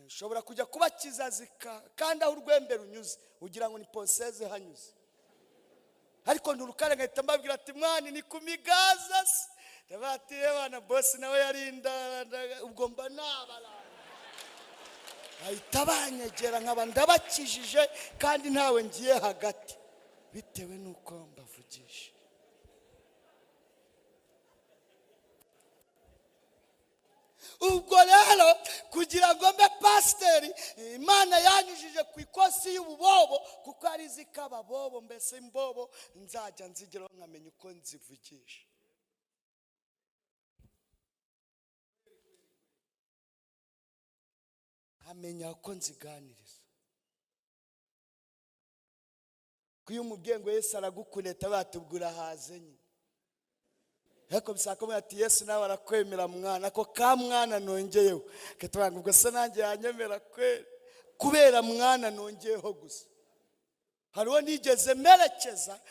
Ushobora kujya kubakiza zika, kandi aho urwembe runyuze ugira ngo ni poseze hanyuze. Ariko nturukare ngahita mbabwira ati mwana ni ku migaza se, ndabatiye bana bosi nawe yarinda, ubwo mba nabara ahita banyegera nkaba ndabakijije, kandi ntawe ngiye hagati bitewe n'uko mbavugisha. Ubwo rero kugira ngo mbe pasiteri, Imana yanyujije ku ikosi y'ububobo, kuko ari izi ko ababobo mbese imbobo nzajya nzigeraho nkamenya uko nzivugisha. Nkamenya uko nziganiriza. Kuko iyo umubwiye ngo Yesu aragukuneta batubwira haze nyine. Ariko bisaba ko ati Yesu nawe arakwemera mwana, ako ka mwana nongeyeho. Katubanga ubwo se nanjye yanyemera kweri, kubera mwana nongeyeho gusa. Hariho nigeze merekeza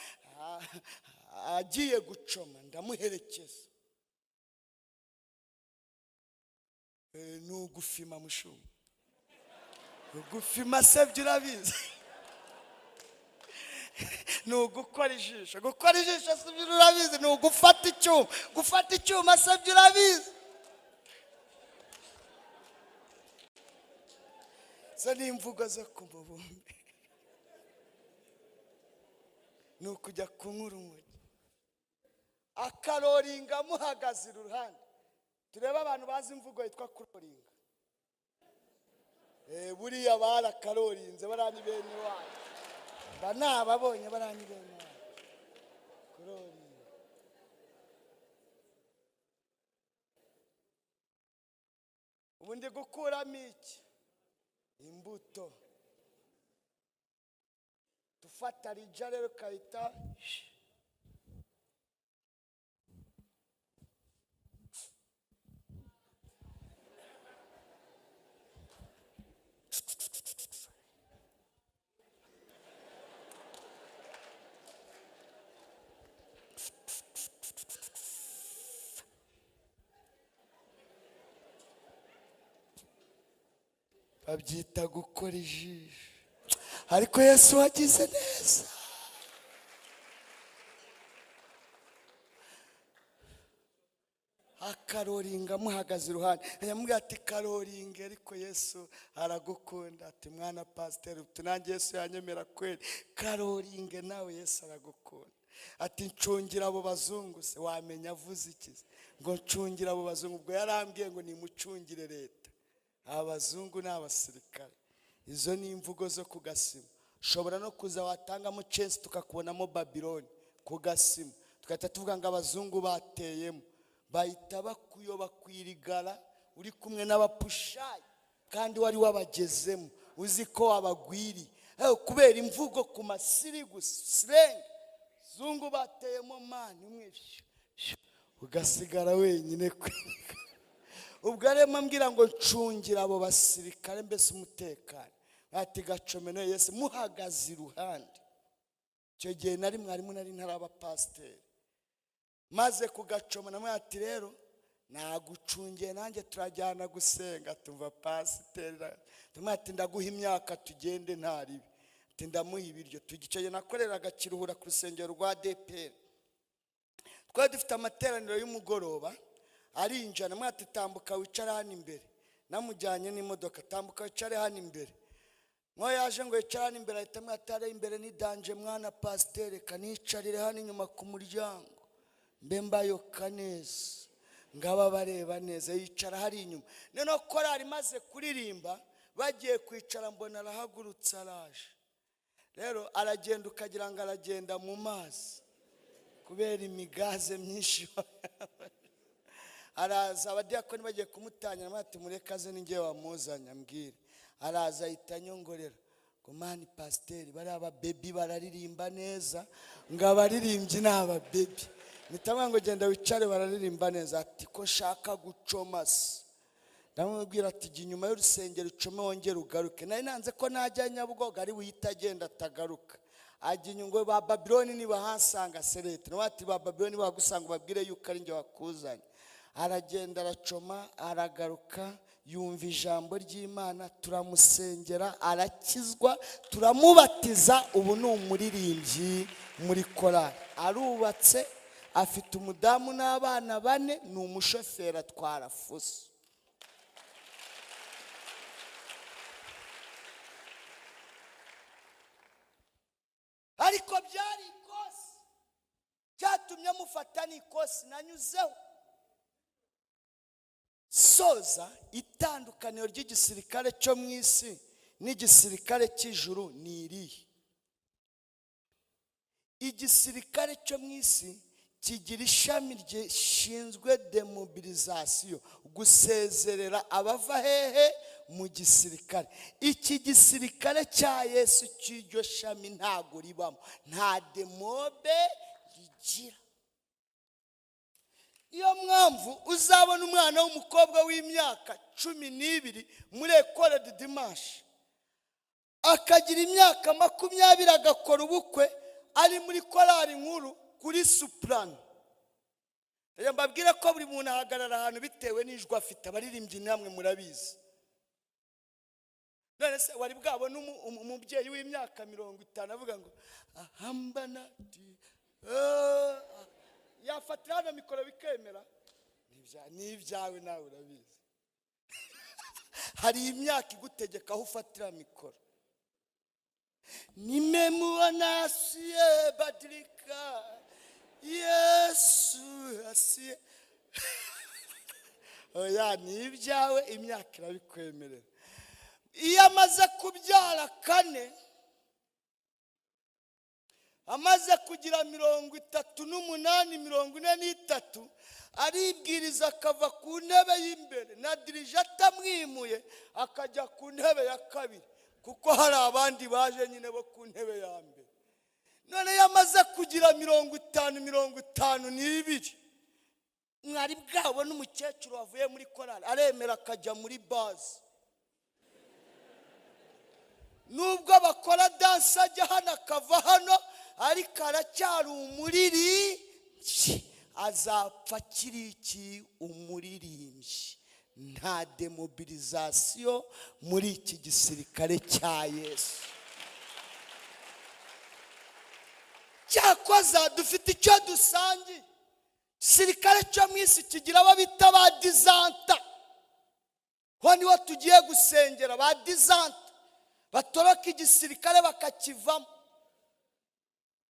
agiye gucoma ndamuherekeza. Ni ugufima mushumba, ugufima se byo urabizi, ni ugukora ijisho, gukora ijisho se byo urabizi, ni ugufata icyuma, gufata icyuma se byo urabizi. Zo ni imvugo zo ku mubumbe, ni ukujya kunywa urumogi akaroringa amuhagaze iruhande. Turebe abantu bazi imvugo yitwa kuroringa. Buriya barakarorinze barani bene wanyu, banababonye barani bene wanyu kuroringa. Ubu ndi gukuramo iki? Imbuto. Tufata rija rero kayita babyita gukora ijisho. Ariko Yesu wagize neza. Akaroringa amuhagaze iruhande, yamubwira ati karoringa, ariko Yesu aragukunda. Ati mwana pasiteri, nanjye Yesu yanyemera kweri, karoringe nawe Yesu aragukunda. Ati ncungira abo bazungu se, wamenya avuze iki ngo ncungira abo bazungu? Ubwo yarambwiye ngo nimucungire leta, abazungu ni abasirikare. Izo ni imvugo zo ku gasima. Ushobora no kuza watangamo chance tukakubonamo Babiloni ku gasima, tugahita tuvuga ngo abazungu bateyemo, bahita bakuyoba kwirigara uri kumwe n'abapushayi kandi wari wabagezemo uzi ko wabagwiri, kubera imvugo ku masiri gusa slang, zungu bateyemo mani umwe ugasigara wenyine kwiga. Ubwo arimo ambwira ngo ncungira abo basirikare mbese umutekano. Ati gacomene Yesu muhagaze iruhande. Icyo gihe nari mwarimu, nari ntaraba pasiteri. Maze kugacoma namwe ati rero nagucungiye nanjye turajyana gusenga. Tumva pasiteri tumwe ati ndaguha imyaka tugende ntaribi. Ati ndamuha ibiryo. Tugicaye nakoreraga Kiruhura ku rusengero rwa DPR. Twari dufite amateraniro y'umugoroba, arinjira namwe ati tambuka wicare hano imbere. Namujyanye n'imodoka, tambuka wicare hano imbere. Mwo yaje ngo yicare hano imbere, ahita amwe ati hariya imbere ni danje mwana pasiteri, kanicarire hano inyuma ku muryango mbe mbayoka neza ngaba bareba neza. Yicara hari inyuma. Noneho korali imaze kuririmba bagiye kwicara, mbona arahagurutse araje. Rero aragenda ukagira ngo aragenda mu mazi kubera imigaze myinshi. Araza, abadiyakoni bagiye kumutangira bati mureke aze ninjye wamuzanye ambwire. Araza ahita anyongorera ngo mani pasiteri bariya ababebi bararirimba neza, ngo abaririmbyi ni ababebi. Mpita ngo genda wicare bararirimba neza. Ati ko nshaka gucoma se. Ndamubwira ati jya inyuma y'urusengero ucome wongere ugaruke. Nari nanze ko najya Nyabugogo ari buhite agenda atagaruka. Ajya inyuma ngo ba Babiloni nibahansanga serete. Nawe ati ba Babiloni bagusanga ubabwire yuko ari njye wakuzanye. Aragenda aracoma aragaruka, yumva ijambo ry'Imana, turamusengera arakizwa, turamubatiza. Ubu ni umuririmbyi muri korali, arubatse, afite umudamu n'abana 4, ni umushoferi atwara fuso. Ariko byari ikosi cyatumye mufata, ni ikosi nanyuzeho. Soza itandukaniro ry'igisirikare cyo mu isi n'igisirikare cy'ijuru ni irihe? Igisirikare cyo mu isi kigira ishami rishinzwe demobilisation, gusezerera abava hehe mu gisirikare. Iki gisirikare cya Yesu cy'iryo shami ntago ribamo, nta demobe rigira. Iyo mpamvu uzabona umwana w'umukobwa w'imyaka 12 muri Ecole de Dimanche akagira imyaka 20 agakora ubukwe ari muri korali nkuru kuri soprano. Reka mbabwire ko buri muntu ahagarara ahantu bitewe n'ijwi afite. Abaririmbyi namwe murabizi. None se wari bwabona umubyeyi w'imyaka 50 avuga ngo ahambana yafatira hano mikoro bikemera? N'ibyawe nawe urabizi. Hari imyaka igutegeka aho ufatira mikoro. Nimemuona asiyebadilika, Yesu asiye. Oya, ni ibyawe, imyaka irabikwemerera. Iyo amaze kubyara 4, amaze kugira 38, 43, aribwiriza akava ku ntebe y'imbere na dirije atamwimuye akajya ku ntebe ya 2, kuko hari abandi baje nyine bo ku ntebe ya mbere. None yamaze kugira 50, 52, mwari bwabona umukecuru wavuye muri korali aremera akajya muri baze. Nubwo bakora danse ajya hano akava hano, ariko aracyari umuririmbyi, azapfa akiri iki? Umuririmbyi. Nta demobilisation muri iki gisirikare cya Yesu. Cyakoza dufite icyo dusangiye. Gisirikare cyo mu isi kigira abo bita ba dizanta. Ho niho tugiye gusengera ba dizanta batoroka igisirikare bakakivamo.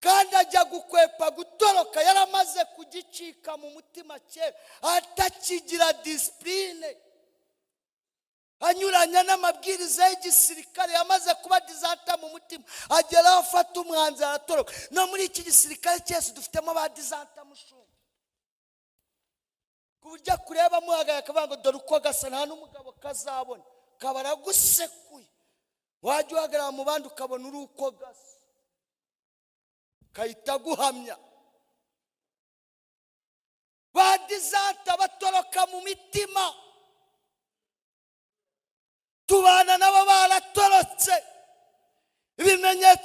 Kandi ajya gukwepa gutoroka yaramaze kugicika mu mutima kera, atakigira discipline, anyuranya n'amabwiriza y'igisirikare, yamaze kuba dizanta mu mutima, agera aho afata umwanzuro aratoroka. No muri iki gisirikare cyose dufitemo ba dizanta mushumba, ku buryo kureba muhagaye akavuga ngo dore uko gasa, nta n'umugabo kazabona, kaba aragusekuye. Wajya uhagarara mu bandi ukabona uri uko gasa, kahita guhamya. Ba dizanta batoroka mu mitima.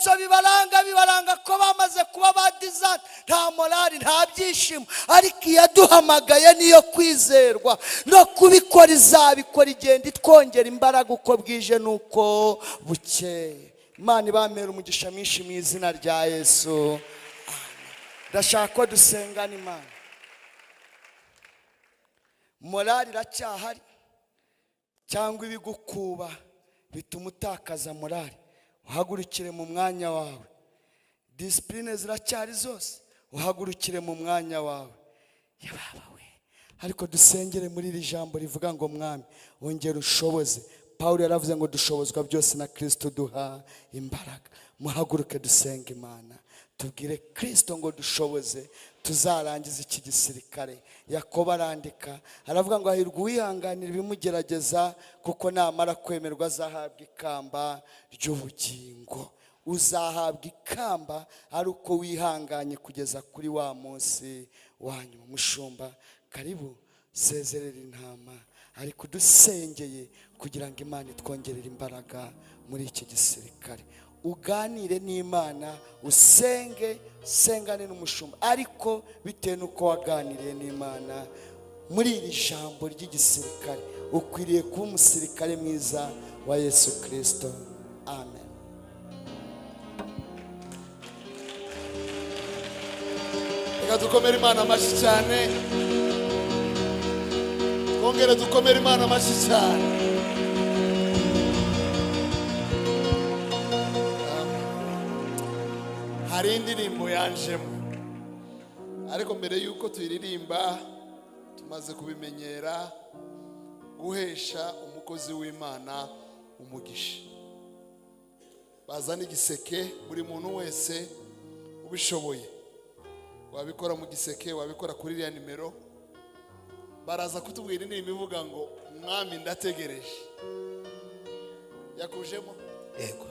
Ibimenyetso bibaranga, bibaranga ko bamaze kuba ba désert, nta morale, nta byishimo. Ariko iyaduhamagaye niyo kwizerwa, no kubikora izabikora. Igenda itwongera imbaraga uko bwije n'uko bukeye. Imana ibamera umugisha mwinshi mu izina rya Yesu. Ndashaka ko dusengana Imana. Morale iracyahari, cyangwa ibigukuba bituma utakaza morale? Uhagurukire mu mwanya wawe. Discipline ziracyari zose? Uhagurukire mu mwanya wawe. Yababa we, ariko dusengere muri iri jambo rivuga ngo: "Mwami, wongere ushoboze." Paul yaravuze ngo: "Dushobozwa byose na Kirisito duha imbaraga." Muhaguruke dusenge Imana, tubwire Kirisito ngo: "Dushoboze tuzarangize iki gisirikare." Yakobo arandika, aravuga ngo: "Hahirwa uwihanganira ibimugerageza, kuko namara kwemerwa azahabwa ikamba ry'ubugingo." Uzahabwa ikamba ari uko wihanganye kugeza kuri wa munsi wa nyuma. Mushumba, karibu, sezerera intama, ariko dusengeye kugira ngo Imana itwongerere imbaraga muri iki gisirikare. Uganire n'Imana, usenge, sengane n'umushumba, ariko bitewe n'uko waganiriye n'Imana muri iri jambo ry'igisirikare, ukwiriye kuba umusirikare mwiza wa Yesu Kirisito. Amen. Reka dukomere Imana amashyi cyane. Twongere dukomere Imana amashyi cyane. Amen. Hari indirimbo yanjemo, ariko mbere y'uko tuyiririmba, tumaze kubimenyera guhesha umukozi w'Imana umugisha. Bazana igiseke, buri muntu wese ubishoboye wabikora mu giseke, wabikora kuri iriya nimero. Baraza kutubwira indirimbo ivuga ngo: "Mwami, ndategereje." Yakujemo? Yego.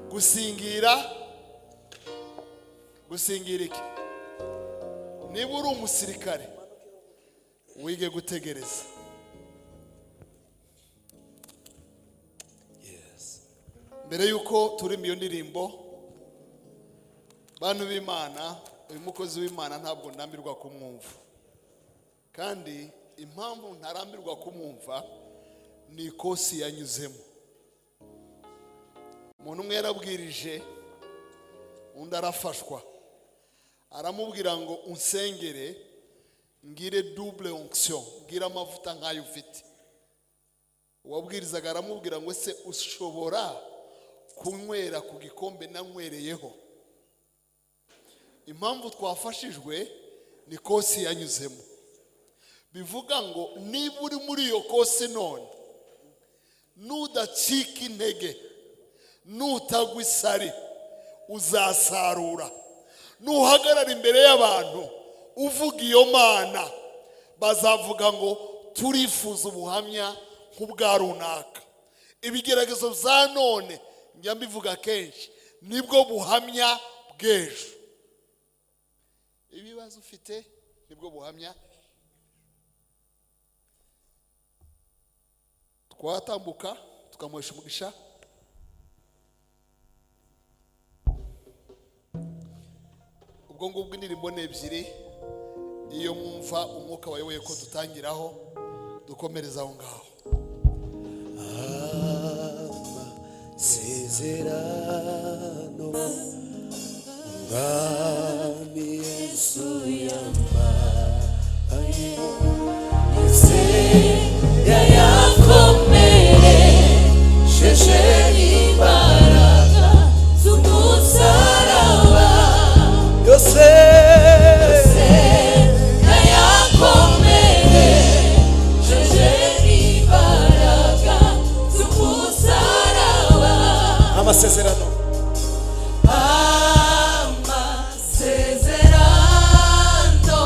Gusingira, gusingira iki? Niba uri umusirikare, wige gutegereza. Mbere y'uko turirimba iyo ndirimbo, bantu b'Imana, uyu mukozi w'Imana ntabwo ndambirwa kumwumva, kandi impamvu ntarambirwa kumwumva ni ikosi yanyuzemo. Umuntu umwe yarabwirije, undi arafashwa, aramubwira ngo: "Unsengere ngire double onction, ngire amavuta nk'ayo ufite." Uwabwirizaga aramubwira ngo: "Ese ushobora kunywera ku gikombe nanywereyeho?" Impamvu twafashijwe ni kosi yanyuzemo. Bivuga ngo niba uri muri iyo kosi none, nudacika intege, nutagwa isari, uzasarura. Nuhagarara imbere y'abantu uvuga iyo Mana, bazavuga ngo: "Turifuza ubuhamya nk'ubwa runaka." Ibigeragezo bya none, njya mbivuga kenshi, nibwo buhamya bw'ejo. Ibibazo ufite nibwo buhamya. Twatambuka tukamuhesha umugisha. Ubwo ngubwo indirimbo ni ebyiri. Iyo mwumva umwuka wayoboye ko dutangiraho, dukomereza aho ngaho. Amasezerano Mwami Yesu yampaye yose yayakomeresheje imbaraga z'umusaraba. Yose Yayakomeresheje imbaraga z'umusaraba. Amasezerano. Amasezerano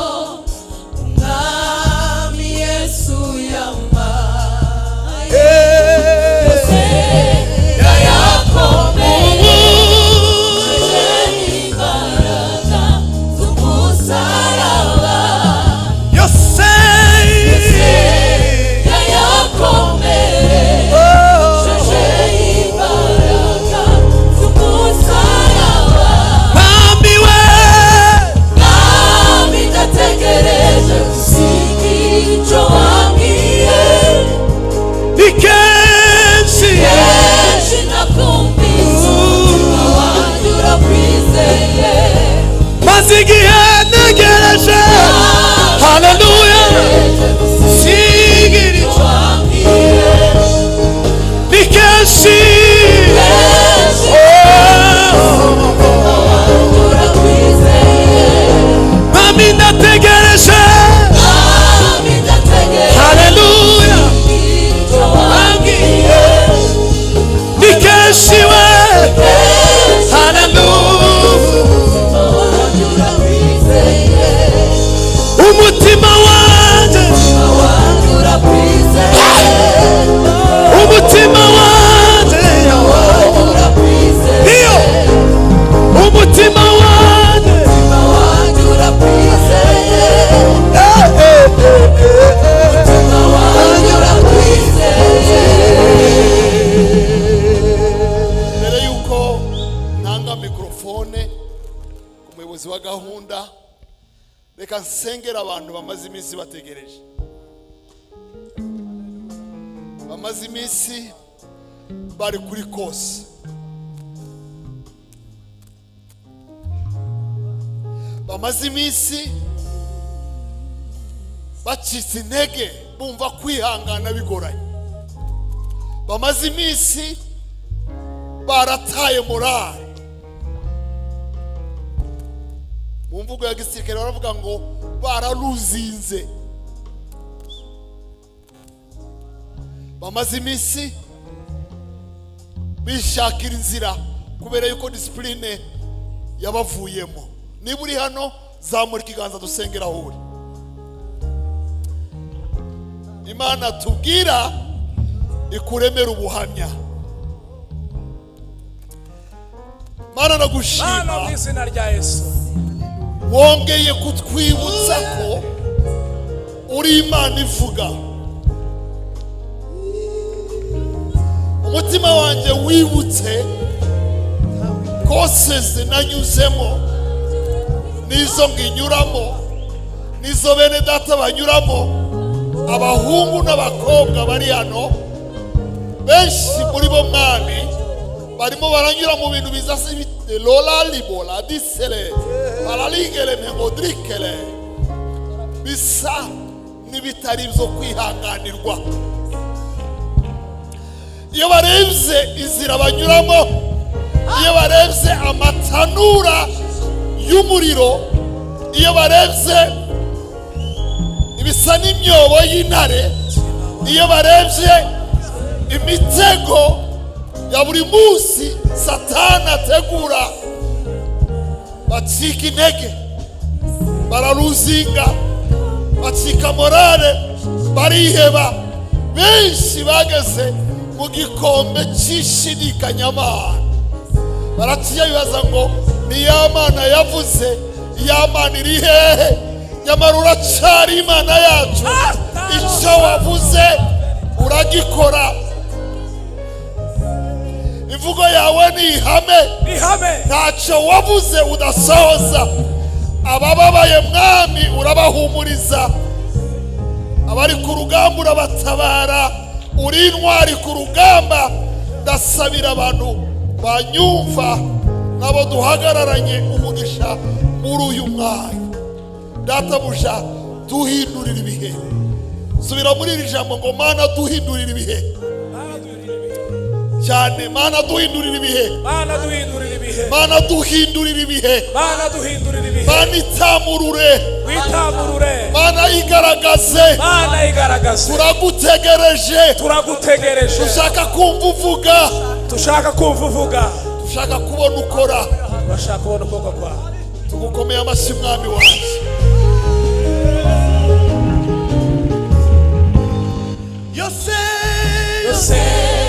Umwami Yesu yampaye yose yayakomeresheje imbaraga z'umusaraba. Yose Yayakomeresheje imbaraga. Reka nsengera abantu bamaze iminsi bategereje, bamaze iminsi bari kuri course, bamaze iminsi bacitse intege, bumva kwihangana bigoranye, bamaze iminsi barataye morale. Mu mvugo ya gisirikare baravuga ngo bararuzinze. Bamaze iminsi bishakira inzira kubera yuko discipline yabavuyemo. Niba uri hano, zamura ikiganza dusengera aho uri. Imana tubwira ikuremera ubuhamya. Mana, Mana, ndagushima. mu izina rya Yesu. Wongeye kutwibutsa ko uri Imana ivuga. Umutima wanjye wibutse courses nanyuzemo, n'izo nginyuramo, n'izo bene data banyuramo, abahungu n'abakobwa bari hano. Benshi muri bo, Mwami, barimo baranyura mu bintu biza lola libola disele baraligele mengodrikele, bisa n'ibitari byo kwihanganirwa. Iyo barebye inzira banyuramo, iyo barebye amatanura y'umuriro, iyo barebye ibisa n'imyobo y'intare, iyo barebye imitego ya buri munsi Satani ategura, bacika intege, bararuzinga, bacika morale, bariheba. Benshi bageze mu gikombe cy'ishidikanyamana, baraciye bibaza ngo ni ya Mana yavuze, ya Mana iri hehe? Nyamara uracyari Imana yacu, icyo wavuze uragikora, imvugo yawe ni ihame. Ihame. Ntacyo wavuze udasohoza. Abababaye, Mwami, urabahumuriza, abari ku rugamba urabatabara, uri intwari ku rugamba. Ndasabira abantu banyumva nabo duhagararanye umugisha muri uyu mwanya. Databuja, duhindurira ibihe. Subira muri iri jambo ngo: "Mana, duhindurira ibihe." Mana, duhindurira ibihe. Cyane: "Mana, duhindurira ibihe." Mana, duhindurira ibihe. Mana, duhindurira ibihe. Mana, duhindurira ibihe. Mana, itamurure. Witamurure. Mana, igaragaze. Mana, igaragaze. Turagutegereje. Turagutegereje. Dushaka kumva uvuga. Dushaka kumva uvuga. Dushaka kubona ukora. Turashaka kubona ukuboko kwawe. Tugukomeye amashyi, Mwami wacu. Yose. Yose.